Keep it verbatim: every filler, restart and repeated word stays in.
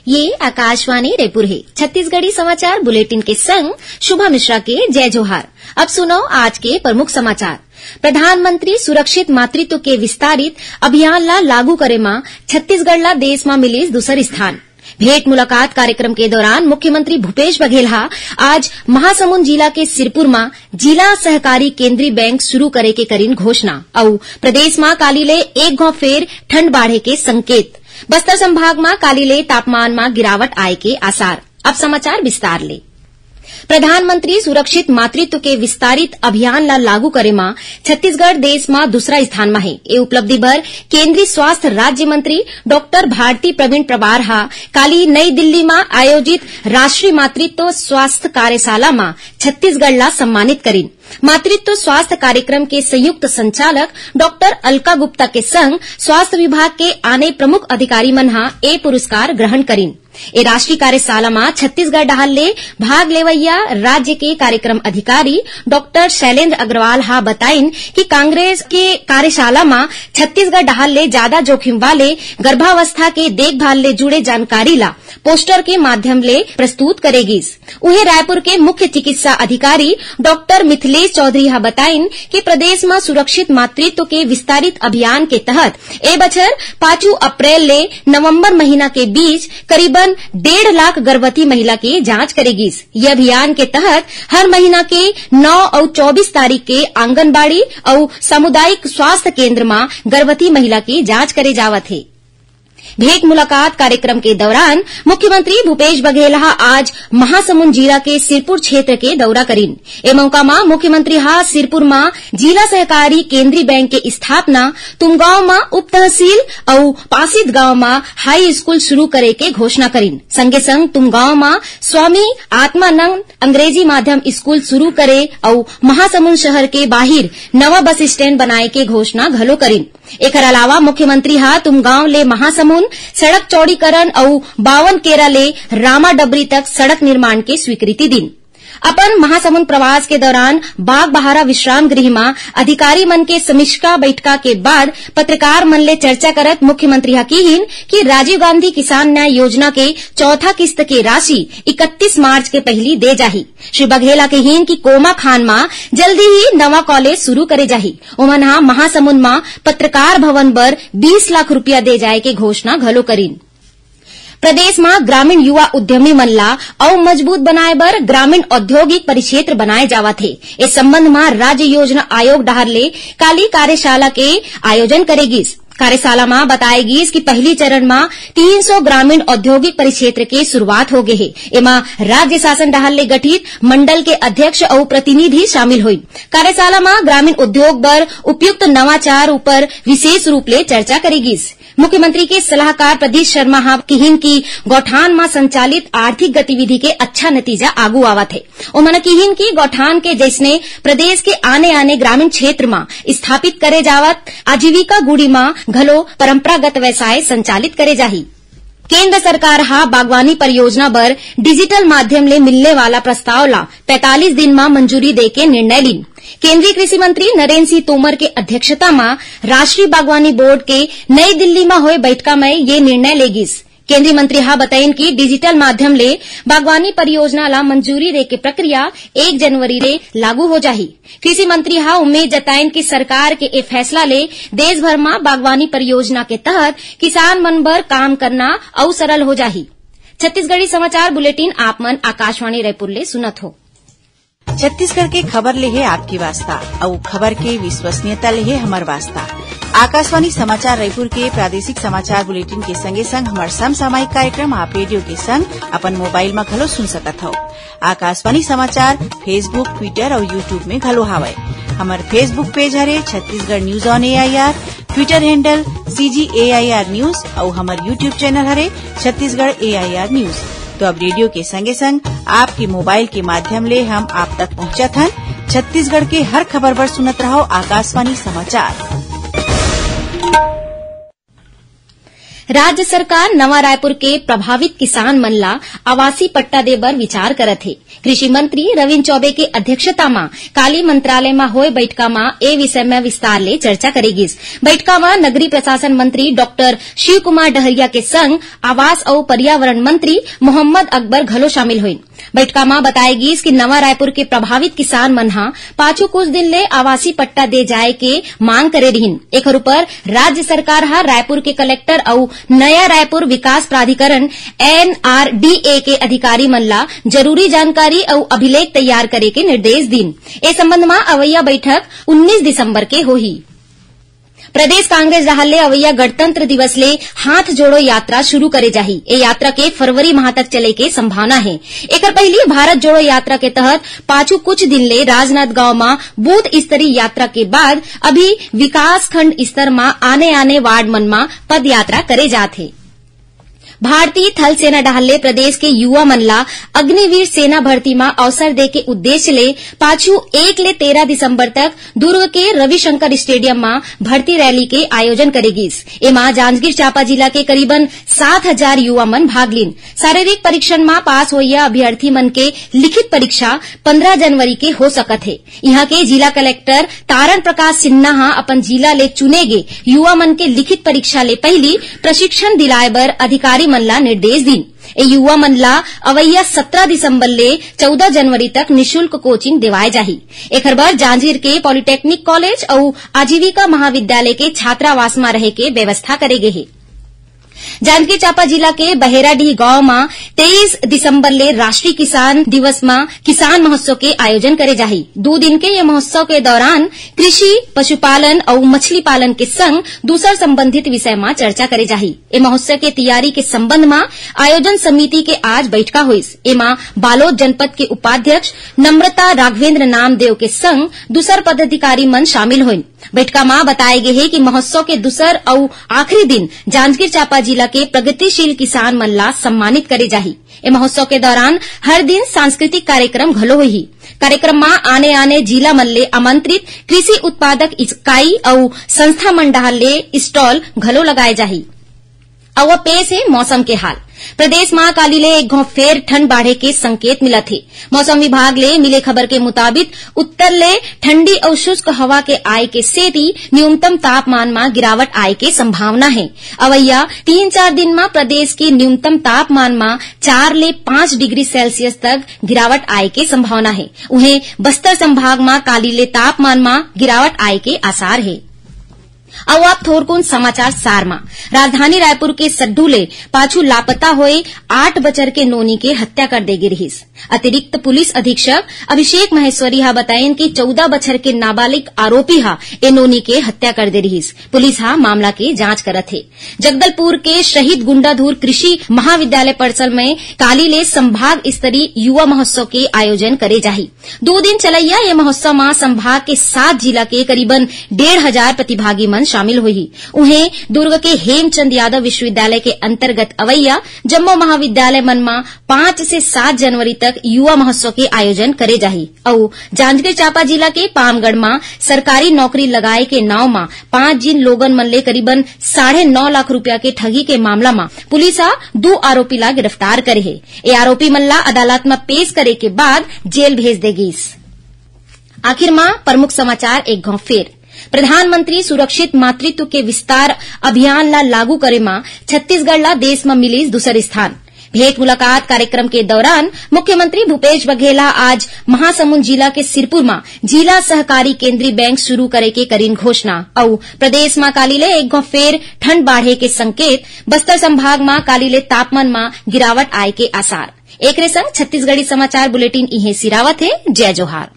ये आकाशवाणी रायपुर हे। छत्तीसगढ़ी समाचार बुलेटिन के संग शुभा मिश्रा के जय जोहार। अब सुनव आज के प्रमुख समाचार। प्रधानमंत्री सुरक्षित मातृत्व के विस्तारित अभियान ला लागू करे म छत्तीसगढ़ ला देश म मिलिस दूसर स्थान। भेंट मुलाकात कार्यक्रम के दौरान मुख्यमंत्री भूपेश बघेल ह आज महासमुंद जिला के सिरपुर म जिला सहकारी केंद्रीय बैंक शुरू करे के करिन घोषणा। अउ प्रदेश म काली ले एक घौं फेर ठंड बाढ़े के संकेत। बस्तर संभाग म काली ले तापमान म गिरावट आए के आसार। अब समाचार विस्तार ले। प्रधानमंत्री सुरक्षित मातृत्व के विस्तारित अभियान ला लागू करे म छत्तीसगढ़ देश म दूसरा स्थान म हे। ए उपलब्धि बर केंद्रीय स्वास्थ्य राज्य मंत्री डॉक्टर भारती प्रवीण पवार ह काली नई दिल्ली म आयोजित राष्ट्रीय मातृत्व स्वास्थ्य कार्यशाला म छत्तीसगढ़ ला सम्मानित करिन। मातृत्व स्वास्थ्य कार्यक्रम के संयुक्त संचालक डॉक्टर अलका गुप्ता के संग स्वास्थ्य विभाग के आने प्रमुख अधिकारी मन ह ए पुरस्कार ग्रहण करिन। ए राष्ट्रीय कार्यशाला म छत्तीसगढ़ डहार ले भाग लेवइया राज्य के कार्यक्रम अधिकारी डॉक्टर शैलेंद्र अग्रवाल ह बताइन कि कांग्रेस के कार्यशाला म छत्तीसगढ़ डहार ले जादा जोखिम वाले गर्भावस्था के देखभाल ले जुड़े जानकारी ला पोस्टर के माध्यम ले प्रस्तुत करे गिस। उहें, रायपुर के मुख्य चिकित्सा अधिकारी डॉक्टर मिथिलेश चौधरी ह बताइन कि प्रदेश म सुरक्षित मातृत्व के विस्तारित अभियान के तहत ए बछर पांचू अप्रैल ले नवंबर महीना के बीच करीबन डेढ़ लाख गर्भवती महिला के जांच करे गिस। ये अभियान के तहत हर महीना के नौ अउ चौबीस तारीख के आंगनबाड़ी अउ सामुदायिक स्वास्थ्य केंद्र म गर्भवती महिला के जांच करे जावत हे। भेंट मुलाकात कार्यक्रम के दौरान मुख्यमंत्री भूपेश बघेल ह आज महासमुंद जिला के सिरपुर क्षेत्र के दौरा करिन। ए मौका म मुख्यमंत्री ह सिरपुर म जिला सहकारी केंद्रीय बैंक के स्थापना, तुमगांव म उप तहसील अउ पासीत गांव म हाई स्कूल शुरू करे के घोषणा करिन। संगे संग तुमगांव म स्वामी आत्मानंद अंग्रेजी माध्यम स्कूल शुरू करे अउ महासमुंद शहर के बाहिर नवा बस स्टैंड बनाए के घोषणा घलो करिन। एखर अलावा मुख्यमंत्री ह तुमगांव ले महासमुंद सड़क चौड़ीकरण अउ बावन केरा ले रामाडबरी तक सड़क निर्माण के स्वीकृति दीन। अपन महासमुंद प्रवास के दौरान बागबाहरा विश्राम गृह म अधिकारी मन के समीक्षा बैठका के बाद पत्रकार मन ले चर्चा करत मुख्यमंत्री ह किहिन कि राजीव गांधी किसान न्याय योजना के चौथा किस्त के राशि इकतीस मार्च के पहिली दे जाही। श्री बघेल ह किहिन कि कोमाखान म जल्दी ही नवा कॉलेज शुरू करे जाही। ओमन ह महासमुंद म पत्रकार भवन बर बीस लाख रुपया दे जाए के घोषणा घलो करिन। प्रदेश म ग्रामीण युवा उद्यमी मन ला अउ मजबूत बनाए बर ग्रामीण औद्योगिक परिक्षेत्र बनाए जावत हे। ए संबंध म राज्य योजना आयोग डहार ले काली कार्यशाला के आयोजन करे गिस। कार्यशाला म बताए गिस कि पहिली चरण म तीन सौ ग्रामीण औद्योगिक परिक्षेत्र के शुरुआत हो गे हे। एमा राज्य शासन डहार ले गठित मंडल के अध्यक्ष अउ प्रतिनिधि शामिल होई। कार्यशाला म ग्रामीण उद्योग बर उपयुक्त नवाचार ऊपर विशेष रूप ले चर्चा करे गिस। मुख्यमंत्री के सलाहकार प्रदीप शर्मा ह किहिन कि गौठान म संचालित आर्थिक गतिविधि के अच्छा नतीजा आगू आवत हे। ओमन किहिन कि गौठान के जइसने प्रदेश के आने-आने ग्रामीण क्षेत्र म स्थापित करे जावत आजीविका गुड़ी म घलो परंपरागत व्यवसाय संचालित करे जाही। केंद्र सरकार ह बागवानी परियोजना बर डिजिटल माध्यम ले मिलने वाला प्रस्ताव ला पैंतालीस दिन म मंजूरी दे के निर्णय लीन। केंद्रीय कृषि मंत्री नरेंद्र सिंह तोमर के अध्यक्षता म राष्ट्रीय बागवानी बोर्ड के नई दिल्ली म होए बैठका म ये निर्णय ले गिस। केंद्रीय मंत्री ह बताइन कि डिजिटल माध्यम ले बागवानी परियोजना ला मंजूरी दे के प्रक्रिया एक जनवरी ले लागू हो जाही। कृषि मंत्री ह उम्मीद जताइन कि सरकार के ए फैसला ले देश भर म बागवानी परियोजना के तहत किसान मन बर काम करना अउ सरल हो जाही। छत्तीसगढ़ी समाचार बुलेटिन आप मन आकाशवाणी रायपुर ले सुनत हो। छत्तीसगढ़ के खबर ले हे आपके वास्ता, अउ खबर के विश्वसनीयता ले हे हमर वास्ता। आकाशवाणी समाचार रायपुर के प्रादेशिक समाचार बुलेटिन के संगे संग हमर समसामयिक कार्यक्रम आप रेडियो के संग अपन मोबाइल म घलो सुन सकत हव। आकाशवाणी समाचार Facebook, Twitter अउ YouTube में घलो हावय। हमर Facebook पेज हरे Chhattisgarh news on AIR, Twitter handle CG AIR news अउ हमर YouTube चैनल हरे छत्तीसगढ़ एआईआर न्यूज। तो अब रेडियो के संगे संग आपके मोबाइल के माध्यम ले हम आप तक पहुंचत हन। छत्तीसगढ़ के हर खबर बर सुनत रहो आकाशवाणी समाचार। राज्य सरकार नवा रायपुर के प्रभावित किसान मन ला आवासीय पट्टा दे बर विचार करत हे। कृषि मंत्री रविंद्र चौबे के अध्यक्षता म काली मंत्रालय म होय बइठका म ए विषय म विस्तार ले चर्चा करे गिस। बइठका म नगरीय प्रशासन मंत्री डॉक्टर शिव कुमार डहरिया के संग आवास अउ पर्यावरण मंत्री मोहम्मद अकबर घलो शामिल होइन। बइठका म बताय गिस कि नवा रायपुर के प्रभावित किसान मन ह पाछू कुछ दिन ले आवासीय पट्टा दे जाय के मांग करे रिहिन। एखर ऊपर राज्य सरकार ह रायपुर के कलेक्टर अउ नया रायपुर विकास प्राधिकरण, एनआरडीए, के अधिकारी मन ला जरूरी जानकारी अउ अभिलेख तैयार करे के निर्देश दीन। ए संबंध म अवइया बइठक उन्नीस दिसंबर के होही। प्रदेश कांग्रेस डहार ले अवइया गणतंत्र दिवस ले हाथ जोड़ो यात्रा शुरू करे जाही। ए यात्रा के फरवरी माह तक चले के संभावना हे। एकर पहिली भारत जोड़ो यात्रा के तहत पाछू कुछ दिन ले राजनांदगांव म बूथ स्तरीय यात्रा के बाद अभी विकासखंड स्तर म आने-आने वार्ड मन म पदयात्रा करे जात हे। भारतीय थल सेना डहार ले प्रदेश के युवा मन ला अग्निवीर सेना भर्ती म अवसर दे के उद्देश्य ले पाछू एक ले तेरह दिसंबर तक दुर्ग के रविशंकर स्टेडियम म भर्ती रैली के आयोजन करे गिस। एमा जांजगीर चांपा जिला के करीबन सात हजार युवा मन भाग लीन। शारीरिक परीक्षण म पास होइया अभ्यर्थी मन के लिखित परीक्षा पंद्रह जनवरी के हो सकत हे। इहां के जिला कलेक्टर तारण प्रकाश सिन्हा ह अपन जिला ले चुने गे युवा मन के लिखित परीक्षा ले पहिली प्रशिक्षण दिलाय बर अधिकारी मन ला निर्देश दीन। ए युवा मन ला अवइया सत्रह दिसंबर ले चौदह जनवरी तक निशुल्क कोचिंग देवाय जाही। एखर बर जांजगीर के पॉलिटेक्निक कॉलेज अउ आजीविका महाविद्यालय के छात्रावास म रहे के व्यवस्था करे गे हे। जांजगीर चांपा जिला के बहेराडीह गांव म तेईस दिसंबर ले राष्ट्रीय किसान दिवस म किसान महोत्सव के आयोजन करे जाही। दू दिन के ये महोत्सव के दौरान कृषि, पशुपालन अउ मछली पालन के संग दूसर संबंधित विषय म चर्चा करे जाही। ए महोत्सव के तैयारी के संबंध म आयोजन समिति के आज बइठका होइस। एमा बालोद जनपद के उपाध्यक्ष नम्रता राघवेंद्र नामदेव के संग दूसर पदाधिकारी मन शामिल होइन। बइठका म बताय गे हे कि महोत्सव के दूसर अउ आखिरी दिन जांजगीर चांपा जिला के प्रगतिशील किसान मन ला सम्मानित करे जाही। ए महोत्सव के दौरान हर दिन सांस्कृतिक कार्यक्रम घलो होही। कार्यक्रम म आने-आने जिला मन ले आमंत्रित कृषि उत्पादक इकाई अउ संस्था मन डहार ले स्टॉल घलो लगाए जाही। अउ अब पेश हे मौसम के हाल। प्रदेश म काली ले एक घौं फेर ठंड बाढ़े के संकेत मिलत हे। मौसम विभाग ले मिले खबर के मुताबिक उत्तर ले ठंडी अउ शुष्क हवा के आए के सेती न्यूनतम तापमान म गिरावट आए के संभावना हे। अवइया तीन चार दिन म प्रदेश के न्यूनतम तापमान म चार ले पाँच डिग्री सेल्सियस तक गिरावट आए के संभावना हे। उहें, बस्तर संभाग म काली ले तापमान म गिरावट आए के आसार हे। अउ अब थोरकुन समाचार सार म। राजधानी रायपुर के सड्डू ले पाछू लापता होए आठ बछर के नोनी के हत्या कर दे गे रिहिस। अतिरिक्त पुलिस अधीक्षक अभिषेक महेश्वरी ह बताइन कि चौदह बछर के नाबालिग आरोपी ह ए नोनी के हत्या कर दे रिहिस। पुलिस ह मामला के जांच करत हे। जगदलपुर के शहीद गुंडाधुर कृषि महाविद्यालय परिसर में काली ले संभाग स्तरीय युवा महोत्सव के आयोजन करे जाही। दू दिन चलइया ये महोत्सव म संभाग के सात जिला के करीबन डेढ़ हजार प्रतिभागी मन शामिल होही। उहें, दुर्ग के हेमचंद यादव विश्वविद्यालय के अंतर्गत अवइया जम्मो महाविद्यालय मन म पाँच से सात जनवरी तक युवा महोत्सव के आयोजन करे जाही। अउ जांजगीर चांपा जिला के पामगढ़ म सरकारी नौकरी लगाए के नांव म पांच झिन लोगन मन ले करीबन साढ़े नौ लाख रुपया के ठगी के मामला म पुलिस ह दू आरोपी ला गिरफ्तार करे हे। ए आरोपी मन ला अदालत म पेश करे के बाद जेल भेज दे गिस। आखिर म प्रमुख समाचार एक घौं फेर। प्रधानमंत्री सुरक्षित मातृत्व के विस्तार अभियान ला लागू करे म छत्तीसगढ़ ला देश म मिलिस दूसर स्थान। भेंट मुलाकात कार्यक्रम के दौरान मुख्यमंत्री भूपेश बघेल ह आज महासमुंद जिला के सिरपुर म जिला सहकारी केंद्रीय बैंक शुरू करे के करिन घोषणा। अउ प्रदेश म काली ले एक घौं फेर ठंड बाढ़े के संकेत, बस्तर संभाग म काली ले तापमान म गिरावट आए के आसार। एकरे संग छत्तीसगढ़ी समाचार बुलेटिन इहें सिरावत हे। जय जोहार।